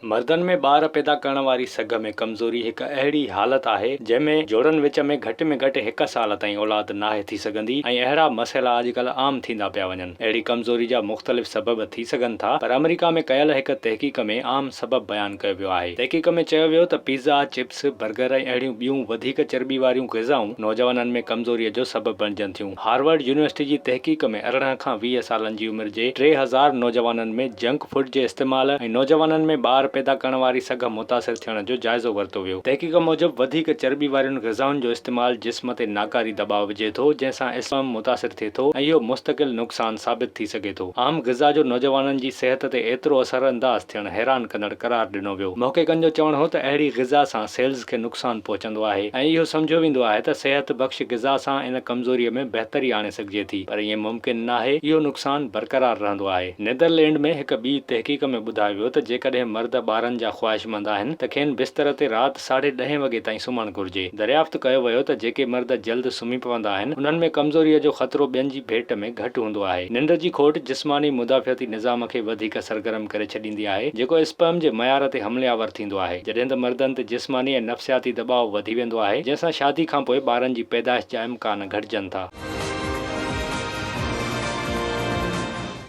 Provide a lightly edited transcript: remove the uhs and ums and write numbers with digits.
مردن ۾ ٻار پيدا ڪرڻ واري سگهه ۾ ڪمزوري هڪ اهڙي حالت آهي، جنهن ۾ جوڙن وچ ۾ گهٽ ۾ گهٽ هڪ سال تائين اولاد ناهي ٿي سگهندي ۽ اهڙا مسئلا اڄڪلهه عام ٿيندا پيا وڃن. اهڙي ڪمزوري جا مختلف سبب ٿي سگهن ٿا، پر آمريڪا ۾ ڪيل هڪ تحقيق ۾ عام سبب بيان ڪيو ويو آهي. تحقيق ۾ چيو ويو ته پيزا، چپس، برگر ۽ اهڙيون ٻيون وڌيڪ چرٻي واريون غذائون نوجوانن ۾ ڪمزوري جو سبب بڻجن ٿيون. هارورڊ يونيورسٽي جي تحقيق ۾ 18 کان 20 سالن جي عمر جي 3000 نوجوانن ۾ جنڪ فوڊ جي استعمال ۽ نوجوانن ۾ ٻار پيدا ڪرڻ واري سگهه متاثر ٿيڻ جو جائزو ورتو ويو. تحقيق موجب وڌيڪ چرٻي وارين غذائن جو استعمال جسم تي ناڪاري دٻاء وجهي ٿو جنهن سان اسپرم متاثر ٿئي ٿو ۽ اهو مستقل نقصان ثابت ٿي سگهي ٿو. عام غذا جو نوجوانن جي صحت تي ايترو اثر انداز ٿيڻ حيران ڪندڙ قرار ڏنو ويو. محققن جو چوڻ هو ته اهڙي غذا سان سيلز کي نقصان پهچندو آهي ۽ اهو سمجهيو ويندو آهي ته صحت بخش غذا سان ان ڪمزوريء ۾ بهتري آڻي سگهجي ٿي پر ائين ممڪن ناهي، اهو نقصان برقرار رهندو آهي. نيدرلينڊ ۾ هڪ ٻي تحقيق ۾ ٻڌايو ويو ته جيڪڏهن مرد ٻارن جا خواهشمند آهن ته کين بستر تي رات ساڍي ڏهين وڳي تائين سمهڻ گهرجي. دريافت ڪيو ويو ته جيڪي مرد جلد سمهي پوندا آهن انهن ۾ ڪمزوريء جو خطرو ٻين جي ڀيٽ ۾ گهٽ هوندو آهي. ننڊ جي کوٽ جسماني مدافعتي نظام کي وڌيڪ سرگرم ڪري ڇڏيندي آهي جيڪو اسپرم جي معيار تي حملي آور ٿيندو آهي. جڏهن ته مردن تي جسماني ۽ نفسياتي دٻاء وڌي ويندو آهي، جنهن سان شادي کانپوء ٻارن جي پيدائش جا امڪان گهٽجن ٿا.